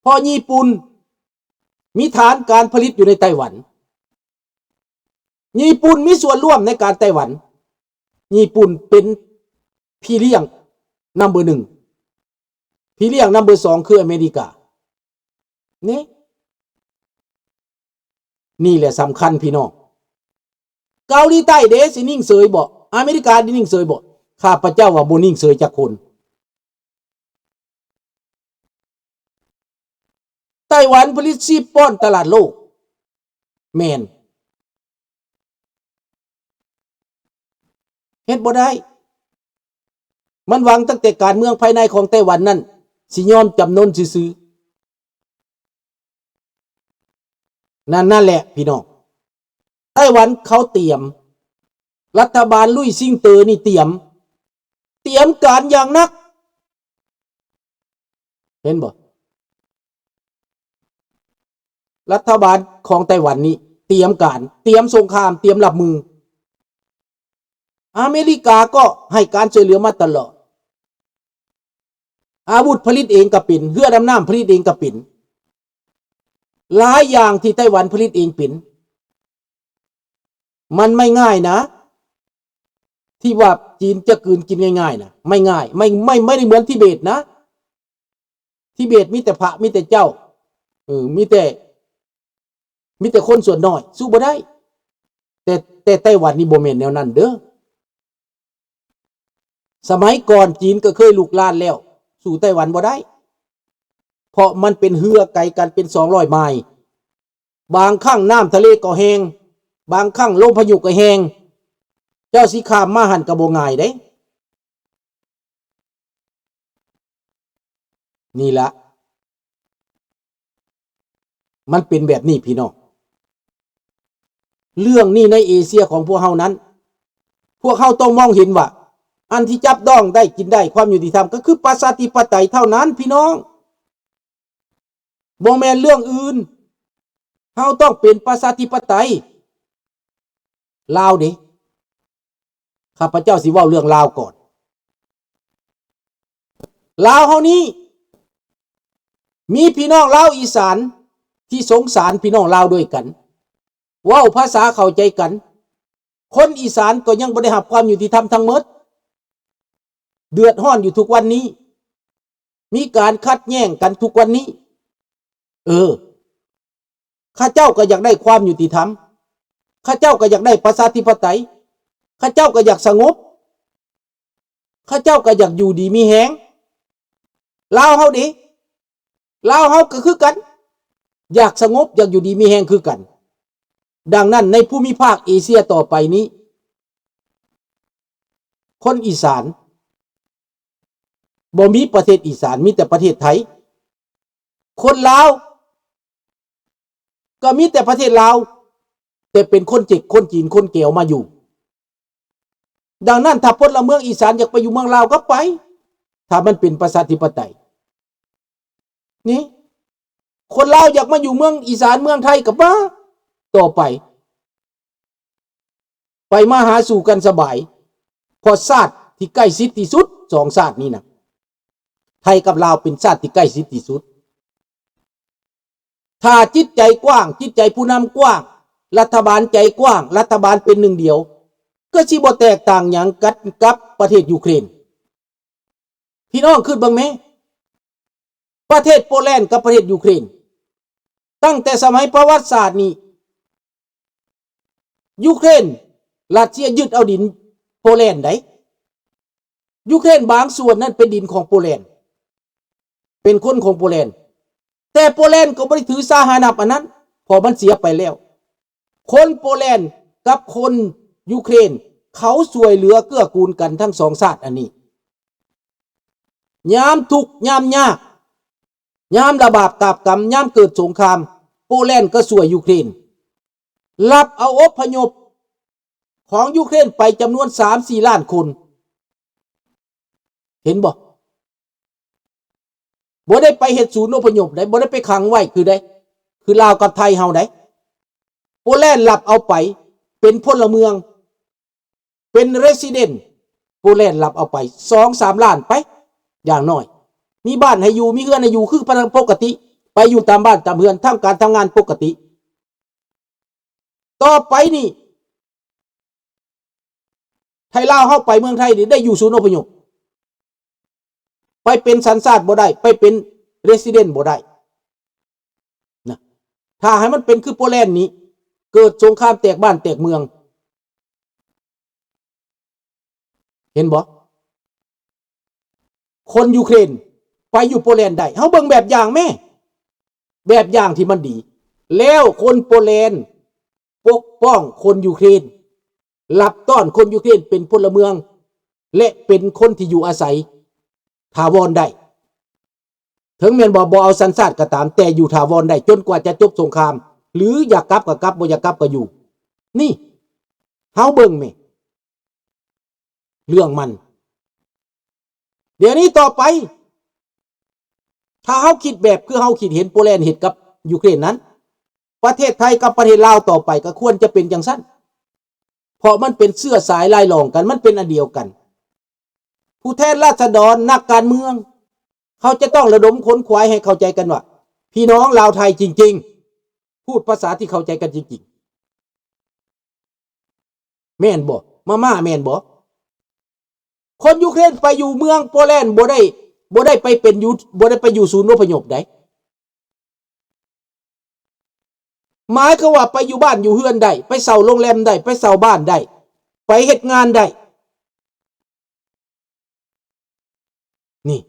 ເພາະຍີ່ປຸ່ນມີຖານການຜະລິດຢູ່ໃນໄຕ້ຫວັນ. ຍີ່ປຸ່ນມີສ່ວນຮ່ວມໃນການໄຕ້ຫວັນ. ຍີ່ປຸ່ນເປັນພີ່ລ້ຽງນຳເບີໜຶ່ງ, ພີ່ລ້ຽງນຳເບີສອງຄືອາເມລິກາ. ນີ້ ນີ້ແຫຼະສຳຄັນພີ່ນ້ອງ. ເກົາຫຼີໃຕ້ເດ ຊິນິ່ງເສີຍບໍ່? ອາເມລິກາຊິນິ່ງເສີຍບໍ່? ຂ້າພະເຈົ້າວ່າບໍ່ນິ່ງເສີຍຈັກຄົນ. ໄຕ້ຫວັນຜະລິດຊີບປ້ອນຕະຫຼາດໂລກ. ແມ່ນ. ເຮັດບໍ່ໄດ້. ມັນຫວັງຕັ້ງແຕ່ການເມືອງພາຍໃນຂອງໄຕ້ຫວັນນັ້ນ ຊິຍອມຈຳນົນຊື່ໆ. ນັ້ນ ນັ້ນແຫຼະພີ່ນ້ອງ, ໄຕ້ຫວັນເຂົາຕຽມ, ລັດຖະບານລຸຍຊິງເຕີນີ້ຕຽມ, ຕຽມການຢ່າງໜັກ. ເຫັນບໍ່? ລັດຖະບານຂອງໄຕ້ຫວັນນີ້ຕຽມການ, ຕຽມສົງຄາມ, ຕຽມຮັບມື. ອາເມລິກາກໍໃຫ້ການຊ່ວຍເຫຼືອມາຕະຫຼອດ. ອາວຸດຜະລິດເອງກໍເປັນ, ເຮືອດຳນ້ຳຜະລິດເອງກໍເປັນ. ຫຼາຍຢ່າງທີ່ໄຕ້ຫວັນຜະລິດເອງເປັນ. ມັນໄມ່ງ່າຍນະ ທີ່ວ່າຈີນຈະກືນກິນງ່າຍໆນະ, ໄມ່ງ່າຍ, ໄມ່ ໄມ່ ໄມ່ໄດ້ເໝືອນທິເບດນະ. ທິເບດມີແຕ່ພະ ມີແຕ່ເຈົ້າ, ເອີ ມີແຕ່ ມີແຕ່ຄົນສ່ວນນ້ອຍ ສູ້ບໍ່ໄດ້. ແຕ່ ແຕ່ໄຕ້ຫວັນນີ້ບໍ່ແມ່ນແນວນັ້ນເດີ້. ສະໄໝກ່ອນຈີນກໍເຄີຍລຸກລານແລ້ວ, ສູ້ໄຕ້ຫວັນບໍ່ໄດ້ ເພາະມັນເປັນເຮືອໄກກັນເປັນສອງຮ້ອຍໄມ. ບາງຄັ້ງນ້ຳທະເລກໍແຮງ, ບາງຄັ້ງລົມພາຍຸກໍແຮງ, ເຈົ້າຊິຂ້າມມາຫັ້ນກໍບໍ່ງ່າຍເດ້. ນີ້ລະ ມັນເປັນແບບນີ້ພີ່ນ້ອງ. ເລື່ອງນີ້ໃນເອເຊຍຂອງພວກເຮົານັ້ນ, ພວກເຮົາຕ້ອງມອງເຫັນວ່າ ອັນທີ່ຈັບຕ້ອງໄດ້ກິນໄດ້ ຄວາມຍຸຕິທຳ ກໍຄືປະຊາທິປະໄຕເທົ່ານັ້ນພີ່ນ້ອງ. ບໍ່ແມ່ນເລື່ອງອື່ນ. ເຮົາຕ້ອງເປັນປະຊາທິປະໄຕ. ລາວເດ ຂ້າພະເຈົ້າຊິເວົ້າເລື່ອງລາວກ່ອນ. ລາວເຮົານີ້ ມີພີ່ນ້ອງລາວອີສານທີ່ສົງສານພີ່ນ້ອງລາວດ້ວຍກັນ, ເວົ້າພາສາເຂົ້າໃຈກັນ. ຄົນອີສານກໍຍັງບໍ່ໄດ້ຮັບຄວາມຍຸຕິທຳທັງໝົດ, ເດືອດຮ້ອນຢູ່ທຸກວັນນີ້, ມີການຂັດແຍ່ງກັນທຸກວັນນີ້. ເອີ ເຂົາເຈົ້າກໍຢາກໄດ້ຄວາມຍຸຕິທຳ, ເຂົາເຈົ້າກໍຢາກໄດ້ປະຊາທິປະໄຕ, ເຂົາເຈົ້າກໍຢາກສະຫງົບ, ເຂົາເຈົ້າກໍຢາກຢູ່ດີມີແຮງ. ລາວເຮົາເດ ລາວເຮົາກໍຄືກັນ, ຢາກສະຫງົບ, ຢາກຢູ່ດີມີແຮງຄືກັນ. ດັ່ງນັ້ນ ໃນພູມິພາກເອເຊຍຕໍ່ໄປນີ້ ຄົນອີສານ ບໍ່ມີປະເທດອີສານ, ມີແຕ່ປະເທດໄທ. ຄົນລາວ ກໍມີແຕ່ປະເທດລາວ ແຕ່ເປັນຄົນເຈັກ ຄົນຈີນ ຄົນແກວມາຢູ່. ດັ່ງນັ້ນ ຖ້າພົນລະເມືອງອີສານຢາກໄປຢູ່ເມືອງລາວກໍໄປ, ຖ້າມັນເປັນປະຊາທິປະໄຕ. ນີ້ ຄົນລາວຢາກມາຢູ່ເມືອງອີສານ ເມືອງໄທກໍມາຕໍ່ໄປ. ໄປມາຫາສູ່ກັນສະບາຍ, ເພາະຊາດທີ່ໃກ້ຊິດທີ່ສຸດ ສອງຊາດນີ້ນະ, ໄທກັບລາວເປັນຊາດທີ່ໃກ້ຊິດທີ່ສຸດ. ຖ້າຈິດໃຈກວ້າງ, ຈິດໃຈຜູ້ນຳກວ້າງ, ລັດຖະບານໃຈກວ້າງ, ລັດຖະບານເປັນໜຶ່ງດຽວ, ກໍຊິບໍ່ແຕກຕ່າງຫຍັງກັນກັບປະເທດຢູເຄຣນ. ພີ່ນ້ອງຄິດເບິ່ງແມ້, ປະເທດໂປແລນກັບປະເທດຢູເຄຣນ, ຕັ້ງແຕ່ສະໄໝປະຫວັດສາດນີ້, ຢູເຄຣນ, ຣັດເຊຍຍຶດເອົາດິນໂປແລນໃດ໋. ຢູເຄຣນບາງສ່ວນນັ້ນເປັນດິນຂອງໂປແລນ, ເປັນຄົນຂອງໂປແລນ, ແຕ່ໂປແລນກໍບໍ່ໄດ້ຖືສາຫານຳອັນນັ້ນ, ເພາະມັນເສຍໄປແລ້ວ. ຄົນໂປແລນກັບຄົນຢູເຄຣນ ເຂົາຊ່ວຍເຫຼືອເກື້ອກູນກັນທັງສອງຊາດອັນນີ້. ຍາມທຸກຍາມຍາກ, ຍາມລະບາບຕາບກຳ, ຍາມເກີດສົງຄາມ, ໂປແລນກໍຊ່ວຍຢູເຄຣນ, ຮັບເອົາອົບພະຍົບຂອງຢູເຄຣນໄປຈຳນວນສາມສີ່ລ້ານຄົນ. ເຫັນບໍ່? ບໍ່ໄດ້ໄປເຮັດສູນອົບພະຍົບໃດ, ບໍ່ໄດ້ໄປຂັງໄວ້ຄືໃດ, ຄືລາວກັບໄທເຮົາໃດ. ໂປແລນຮັບເອົາໄປເປັນພົນລະເມືອງ, ເປັນ resident, ໂປແລນຮັບເອົາໄປສອງສາມລ້ານໄປ ຢ່າງໜ້ອຍ, ມີບ້ານໃຫ້ຢູ່, ມີເຮືອນໃຫ້ຢູ່ ຄືປົກກະຕິ. ໄປຢູ່ຕາມບ້ານຕາມເຮືອນ ທຳການທຳງານປົກກະຕິ. ຕໍ່ໄປນີ້ ໄທລາວເຮົາໄປເມືອງໄທນີ້ ໄດ້ຢູ່ສູນອົບພະຍົບ ໄປເປັນສັນຊາດບໍ່ໄດ້ ໄປເປັນເຣຊິເດັນບໍ່ໄດ້ນະ. ຖ້າໃຫ້ມັນເປັນຄືໂປແລນນີ້ ເກີດສົງຄາມແຕກບ້ານແຕກເມືອງ ເຫັນບໍ່? ຄົນຢູເຄຣນໄປຢູ່ໂປແລນໄດ້ ເຮົາເບິ່ງແບບຢ່າງແມ້ ແບບຢ່າງທີ່ມັນດີ. ແລ້ວຄົນໂປແລນປົກປ້ອງຄົນຢູເຄຣນ ຮັບຕ້ອນຄົນຢູເຄຣນເປັນພົນລະເມືອງ ແລະ ເປັນຄົນທີ່ຢູ່ອາໄສຖາວອນໄດ້. ເຖິງແມ່ນວ່າບໍ່ເອົາສັນຊາດກໍຕາມ ແຕ່ຢູ່ຖາວອນໄດ້ຈົນກວ່າຈະຈົບສົງຄາມ ຫຼື ຢາກກັບກໍກັບ ບໍ່ຢາກກັບກໍຢູ່. ນີ້ ເຮົາເບິ່ງແມ້ ເລື່ອງມັນ ດຽວນີ້ຕໍ່ໄປ ຖ້າເຮົາຄິດແບບຄືເຮົາຄິດເຫັນໂປແລນເຮັດກັບຢູເຄຣນນັ້ນ ປະເທດໄທກັບປະເທດລາວຕໍ່ໄປກໍຄວນຈະເປັນຈັ່ງຊັ້ນ ເພາະມັນເປັນເຊື້ອສາຍລາຍຫຼອງກັນ ມັນເປັນອັນດຽວກັນ. ຜູ້ແທນລາຊະດອນ ນັກການເມືອງ ເຂົາຈະຕ້ອງລະດົມຂົນຂວາຍໃຫ້ເຂົ້າໃຈກັນວ່າ ພີ່ນ້ອງລາວໄທຈິງໆ ພູດພາສາທີ່ເຂົ້າໃຈກັນຈິງໆ ແມ່ນບໍ່? ມາມ່າແມ່ນບໍ່? ຄົນຢູເຄຣນໄປຢູ່ເມືອງໂປແລນ ບໍ່ໄດ້ ບໍ່ໄດ້ໄປເປັນຢູ່ ບໍ່ໄດ້ໄປຢູ່ສູນອົບພະຍົບໃດ. ໝາຍຄວາມວ່າໄປຢູ່ບ້ານຢູ່ເຮືອນໄດ້ ໄປເຊົ່າໂຮງແຮມໄດ້ ໄປເຊົ່າບ້ານໄດ້ ໄປເຮັດງານໄດ້. ນີ້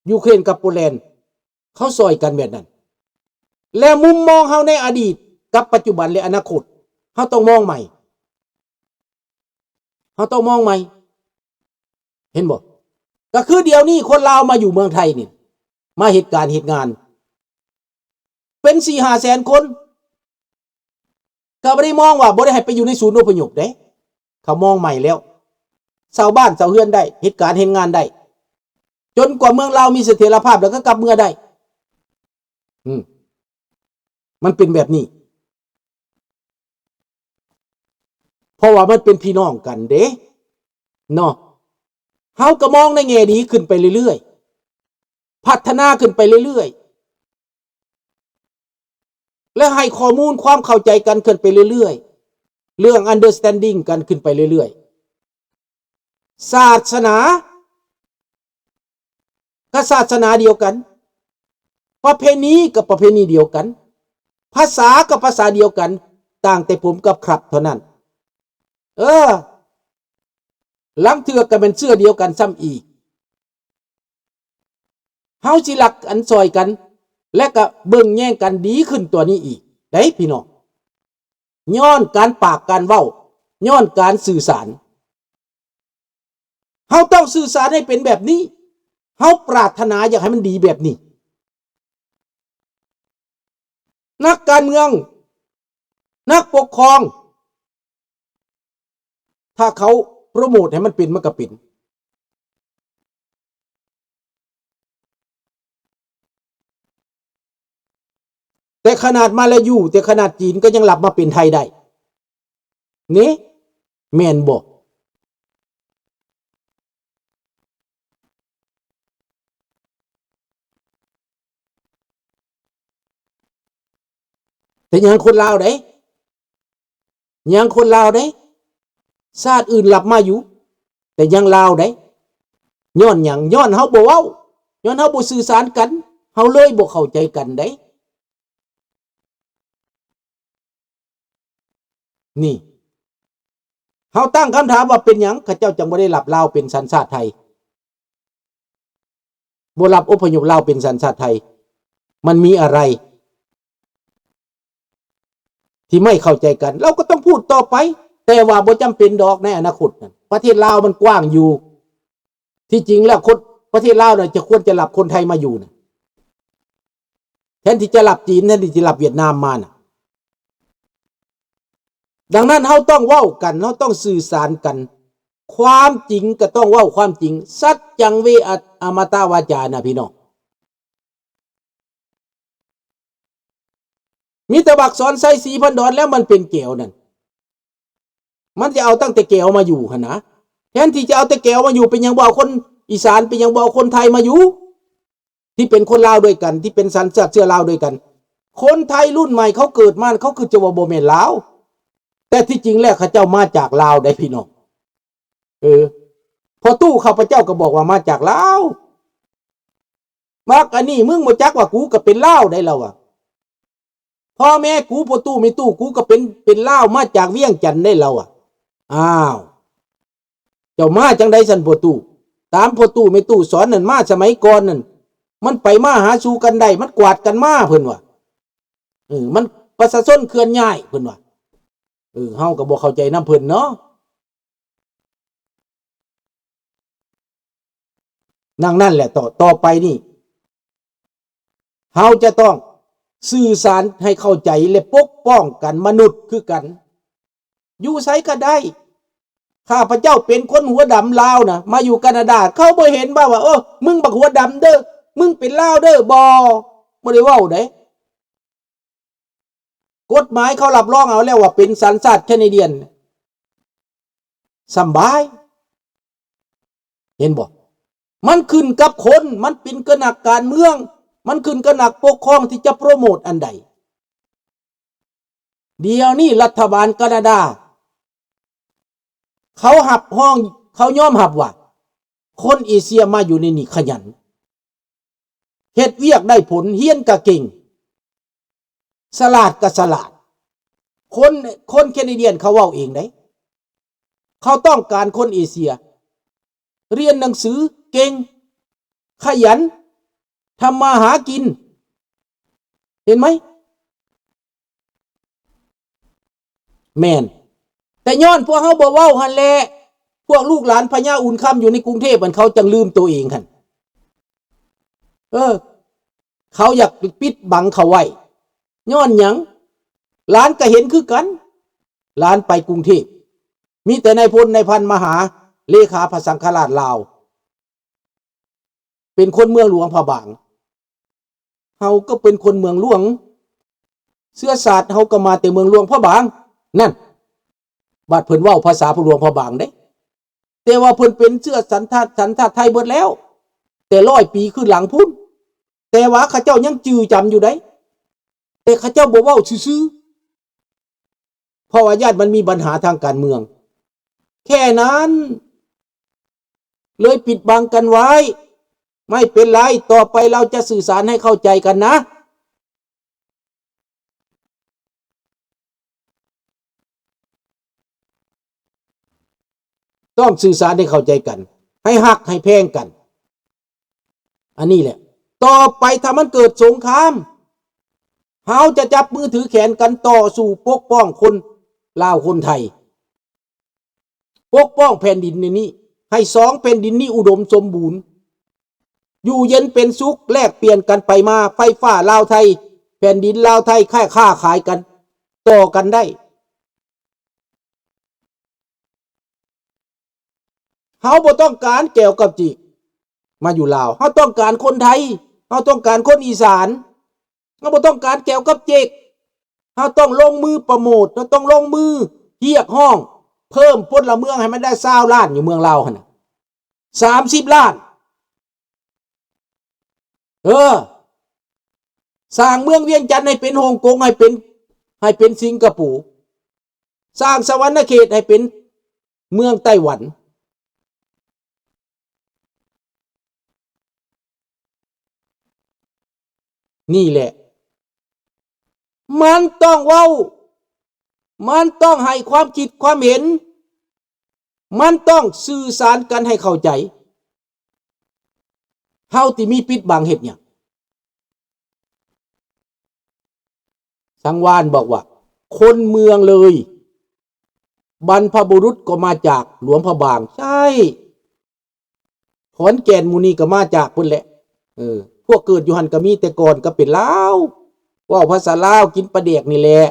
ຢູເຄຣນກັບໂປແລນ ເຂົາຊ່ອຍກັນແບບນັ້ນ. ແລະ ມຸມມອງເຮົາໃນອະດີດກັບປັດຈຸບັນ ແລະ ອະນາຄົດ ເຮົາຕ້ອງມອງໃໝ່ ເຮົາຕ້ອງມອງໃໝ່ ເຫັນບໍ່? ກໍຄືດຽວນີ້ຄົນລາວມາຢູ່ເມືອງໄທນີ້ ມາເຮັດການເຮັດງານ ເປັນສີ່ຫ້າແສນຄົນ ກໍບໍ່ໄດ້ມອງວ່າ ບໍ່ໄດ້ໃຫ້ໄປຢູ່ໃນສູນອົບພະຍົບເດ້ ເຂົາມອງໃໝ່ແລ້ວ ເຊົ່າບ້ານເຊົ່າເຮືອນໄດ້ ເຮັດການເຮັດງານໄດ້ ຈົນກວ່າເມືອງລາວມີສະເຖັຍລະພາບ ແລ້ວກໍກັບເມືອໄດ້. ອືມ ມັນເປັນແບບນີ້ ເພາະວ່າມັນເປັນພີ່ນ້ອງກັນເດ້ເນາະ. ເຮົາກໍມອງໃນແງ່ດີຂຶ້ນໄປເລື້ອຍໆ ພັດທະນາຂຶ້ນໄປເລື້ອຍໆ ແລະ ໃຫ້ຂໍ້ມູນຄວາມເຂົ້າໃຈກັນຂຶ້ນໄປເລື້ອຍໆ ເລື່ອງ understanding ກັນຂຶ້ນໄປເລື້ອຍໆ. ສາສະໜາ ກໍສາສະໜາດຽວກັນ, ປະເພນີກໍປະເພນີດຽວກັນ, ພາສາກໍພາສາດຽວກັນ, ຕ່າງແຕ່ຜົມກັບຄຣັບເທົ່ານັ້ນ. ເອີ ລາງເທື່ອກໍແມ່ນເຊື້ອດຽວກັນຊ້ຳອີກ. ເຮົາຊິລັກກັນຊ່ອຍກັນ ແລະ ກະເບິ່ງແຍງກັນດີຂຶ້ນກວ່ານີ້ອີກເດ້ພີ່ນ້ອງ. ຍ້ອນການປາກການເວົ້າ, ຍ້ອນການສື່ສານ. ເຮົາຕ້ອງສື່ສານໃຫ້ເປັນແບບນີ້. ເຮົາປາດຖະໜາຢາກໃຫ້ມັນດີແບບນີ້. ນັກການເມືອງ, ນັກປົກຄອງ, ຖ້າເຂົາໂປຣໂມດໃຫ້ມັນເປັນ, ມັນກໍເປັນ. ແຕ່ຂະໜາດມາລາຢູ, ແຕ່ຂະໜາດຈີນກໍຍັງຮັບມາເປັນໄທໄດ້. ນີ້ແມ່ນບໍ່? ແຕ່ຍັງຄົນລາວໃດ, ຍັງຄົນລາວໃດ, ຊາດອື່ນຮັບມາຢູ່ ແຕ່ຍັງລາວໃດ. ຍ້ອນຫຍັງ? ຍ້ອນເຮົາບໍ່ເວົ້າ, ຍ້ອນເຮົາບໍ່ສື່ສານກັນ, ເຮົາເລີຍບໍ່ເຂົ້າໃຈກັນໃດ. ນີ້ ເຮົາຕັ້ງຄຳຖາມວ່າເປັນຫຍັງເຂົາເຈົ້າຈັ່ງບໍ່ໄດ້ຮັບລາວເປັນສັນຊາດໄທ, ບໍ່ຮັບອົບພະຍົບລາວເປັນສັນຊາດໄທ? ມັນມີອະໄລທີ່ໄມ່ເຂົ້າໃຈກັນ? ເຮົາກໍຕ້ອງພູດຕໍ່ໄປ, ແຕ່ວ່າບໍ່ຈຳເປັນດອກໃນອະນາຄົດນັ້ນ. ປະເທດລາວມັນກວ້າງຢູ່. ທີ່ຈິງແລ້ວຄົນ ປະເທດລາວນະ ຈະຄວນຈະຮັບຄົນໄທມາຢູ່ນະ ແທນທີ່ຈະຮັບຈີນ, ແທນທີ່ຈະຮັບຫວຽດນາມມານະ. ດັ່ງນັ້ນເຮົາຕ້ອງເວົ້າກັນ, ເຮົາຕ້ອງສື່ສານກັນ. ຄວາມຈິງກໍຕ້ອງເວົ້າຄວາມຈິງ. ສັດຈັງເວ ອະ ອະມະຕະວາຈານະ ພີ່ນ້ອງ. ມີແຕ່ບັກສອນໄຊ ສີພັນດອນ ແລ້ວມັນເປັນແກວນັ້ນ, ມັນຈະເອົາຕັ້ງແຕ່ແກວມາຢູ່ຫັ້ນນະ. ແທນທີ່ຈະເອົາແຕ່ແກວມາຢູ່, ເປັນຫຍັງບໍ່ເອົາຄົນອີສານ, ເປັນຫຍັງບໍ່ເອົາຄົນໄທມາຢູ່? ທີ່ເປັນຄົນລາວດ້ວຍກັນ ທີ່ເປັນສັນຊາດເຊື້ອລາວດ້ວຍກັນ. ຄົນໄທລຸ້ນໃໝ່ເຂົາເກີດມາ ເຂົາຄືຈະວ່າບໍ່ແມ່ນລາວ, ແຕ່ທີ່ຈິງແລ້ວເຂົາເຈົ້າມາຈາກລາວໄດ໋ພີ່ນ້ອງ. ເອີ ພໍ່ຕູ້ຂ້າພະເຈົ້າກໍບອກວ່າມາຈາກລາວ. ບັກອັນນີ້ ມຶງບໍ່ຈັກວ່າກູກໍເປັນລາວໄດ໋ລາວວ່າ. ພໍ່ແມ່ກູ ພໍ່ຕູ້ແມ່ຕູ້ກູກໍເປັນ ເປັນລາວ ມາຈາກວຽງຈັນໄດ໋ລາວວ່າ. ອ້າວ ເຈົ້າມາຈັ່ງໃດຊັ້ນພໍ່ຕູ້? ຕາມພໍ່ຕູ້ແມ່ຕູ້ສອນນັ້ນມາສະໄໝກ່ອນນັ້ນ ມັນໄປມາຫາສູ່ກັນໄດ້ ມັນກວາດກັນມາເພິ່ນວ່າ. ເອີ ມັນປະຊາຊົນເຄື່ອນຍ້າຍເພິ່ນວ່າ. ເອີ ເຮົາກໍບໍ່ເຂົ້າໃຈນຳເພິ່ນເນາະ. ດັ່ງນັ້ນແຫຼະ ຕໍ່ ຕໍ່ໄປນີ້ ເຮົາຈະຕ້ອງສື່ສານໃຫ້ເຂົ້າໃຈ ແລະ ປົກປ້ອງກັນ ມະນຸດຄືກັນ ຢູ່ໃສກໍໄດ້. ຂ້າພະເຈົ້າເປັນຄົນຫົວດຳລາວນະ ມາຢູ່ການາດາ ເຂົາບໍ່ເຫັນວ່າ ວ່າ ເອີ ມຶງບັກຫົວດຳເດີ ມຶງເປັນລາວເດີ ບໍ່ ບໍ່ໄດ້ເວົ້າເດ້. ກົດໝາຍເຂົາຮັບຮອງເອົາແລ້ວວ່າເປັນສັນຊາດແຄນາດຽນ ສຳບາຍ ເຫັນບໍ່? ມັນຂຶ້ນກັບຄົນ ມັນເປັນກັບນັກການເມືອງ ມັນຂຶ້ນກັບນັກປົກຄອງທີ່ຈະໂປຣໂມດອັນໃດ. ດຽວນີ້ລັດຖະບານການາດາ ເຂົາຮັບຮອງ ເຂົາຍອມຮັບວ່າ ຄົນເອເຊຍມາຢູ່ໃນນີ້ຂະຫຍັນ ເຮັດວຽກໄດ້ຜົນ ຮຽນກະເກັ່ງ ສະຫຼາດກະສະຫຼາດ. ຄົນ ຄົນແຄນາດຽນເຂົາເວົ້າເອງເດ້ ເຂົາຕ້ອງການຄົນເອເຊຍ ຮຽນໜັງສືເກັ່ງ ຂະຫຍັນ ທຳມາຫາກິນ ເຫັນໄໝ? ແມ່ນ ແຕ່ຍ້ອນພວກເຮົາບໍ່ເວົ້າຫັ້ນແຫຼະ ພວກລູກຫຼານພະຍາອຸ່ນຄຳຢູ່ໃນກຸງເທບຫັ້ນ ເຂົາຈັ່ງລືມໂຕເອງຫັ້ນ. ເອີ ເຂົາຢາກປິດບັງເຂົາໄວ້ ຍ້ອນຫຍັງ? ຫຼານກໍເຫັນຄືກັນ ຫຼານໄປກຸງເທບ ມີແຕ່ນາຍພົນນາຍພັນມາຫາ ເລຂາພະສັງຄະລາດລາວ ເປັນຄົນເມືອງຫຼວງພະບາງ. ເຮົາກໍເປັນຄົນເມືອງຫຼວງ ເຊື້ອຊາດເຮົາກໍມາແຕ່ເມືອງຫຼວງພະບາງ. ນັ້ນ ບາດເພິ່ນເວົ້າພາສາຫຼວງພະບາງເດ້ ແຕ່ວ່າເພິ່ນເປັນເຊື້ອສັນຊາດ ສັນຊາດໄທເບິດແລ້ວ ແຕ່ຮ້ອຍປີຄືນຫຼັງພຸ້ນ. ແຕ່ວ່າເຂົາເຈົ້າຍັງຈື່ຈຳຢູ່ໃດ໋ ແຕ່ເຂົາເຈົ້າບໍ່ເວົ້າຊື່ໆ ເພາະວ່າຢ້ານມັນມີບັນຫາທາງການເມືອງ ແຄ່ນັ້ນ ເລີຍປິດບັງກັນໄວ້. ໄມ່ເປັນໄລ, ຕໍ່ໄປເຮົາຈະສື່ສານໃຫ້ເຂົ້າໃຈກັນນະ. ຕ້ອງສື່ສານໃຫ້ເຂົ້າໃຈກັນ, ໃຫ້ຮັກໃຫ້ແພງກັນ. ອັນນີ້ແຫຼະ, ຕໍ່ໄປຖ້າມັນເກີດສົງຄາມ, ເຮົາຈະຈັບມືຖືແຂນກັນຕໍ່ສູ້ປົກປ້ອງຄົນລາວຄົນໄທ, ປົກປ້ອງແຜ່ນດິນໃນນີ້ ໃຫ້ສອງແຜ່ນດິນນີ້ອຸດົມສົມບູນ, ຢູ່ເຢັນເປັນສຸກ, ແລກປ່ຽນກັນໄປມາ, ໄຟຟ້າລາວໄທ, ແຜ່ນດິນລາວໄທ, ຄ້າ ຄ້າຂາຍກັນຕໍ່ກັນໄດ້. ເຮົາບໍ່ຕ້ອງການແກວກັບເຈກມາຢູ່ລາວ, ເຮົາຕ້ອງການຄົນໄທ, ເຮົາຕ້ອງການຄົນອີສານ, ເຮົາບໍ່ຕ້ອງການແກວກັບເຈກ. ເຮົາຕ້ອງລົງມືໂປຣໂມດ, ເຮົາຕ້ອງລົງມືຮຽກຮ້ອງເພີ່ມພົນລະເມືອງໃຫ້ມັນໄດ້ຊາວລ້ານຢູ່ເມືອງລາວຫັ້ນນະ, ສາມສິບລ້ານ. ເອີ ສ້າງເມືອງວຽງຈັນໃຫ້ເປັນຮົງກົງ, ໃຫ້ເປັນ ໃຫ້ເປັນສິງກະໂປ, ສ້າງສະຫວັນນະເຂດໃຫ້ເປັນເມືອງໄຕ້ຫວັນ. ນີ້ແຫຼະ ມັນຕ້ອງເວົ້າ, ມັນຕ້ອງໃຫ້ຄວາມຄິດຄວາມເຫັນ, ມັນຕ້ອງສື່ສານກັນໃຫ້ເຂົ້າໃຈ. ເຮົາທີ່ມີປິດບັງເຮັດຫຍັງ? ສັງວານບອກວ່າ ຄົນເມືອງເລີຍ ບັນພະບຸລຸດກໍມາຈາກຫຼວງພະບາງ. ໃຊ່ ຂອນແກ່ນໝູ່ນີ້ກໍມາຈາກພຸ້ນແຫຼະ. ເອີ ພວກເກີດຢູ່ຫັ້ນກໍມີແຕ່ກ່ອນກໍເປັນລາວ, ເວົ້າພາສາລາວ, ກິນປາແດກນີ້ແຫຼະ.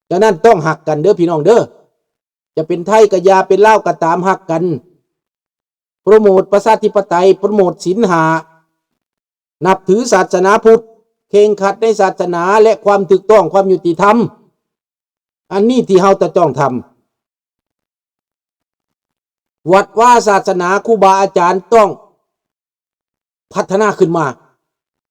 ສະນັ້ນຕ້ອງຮັກກັນເດີພີ່ນ້ອງເດີ, ຈະເປັນໄທກໍຢ່າ, ເປັນລາວກໍຕາມ, ຮັກກັນ, ໂປຣໂມດປະຊາທິປະໄຕ, ໂປຣໂມດສິນຫ້າ, ນັບຖືສາສະໜາພຸດ, ເຄັ່ງຄັດໃນສາສະໜາ ແລະ ຄວາມຖືກຕ້ອງ, ຄວາມຍຸຕິທຳ. ອັນນີ້ທີ່ເຮົາຈະຕ້ອງທຳ. ວັດວາສາສະໜາ, ຄູບາອາຈານຕ້ອງ ພັດທະນາຂຶ້ນມາ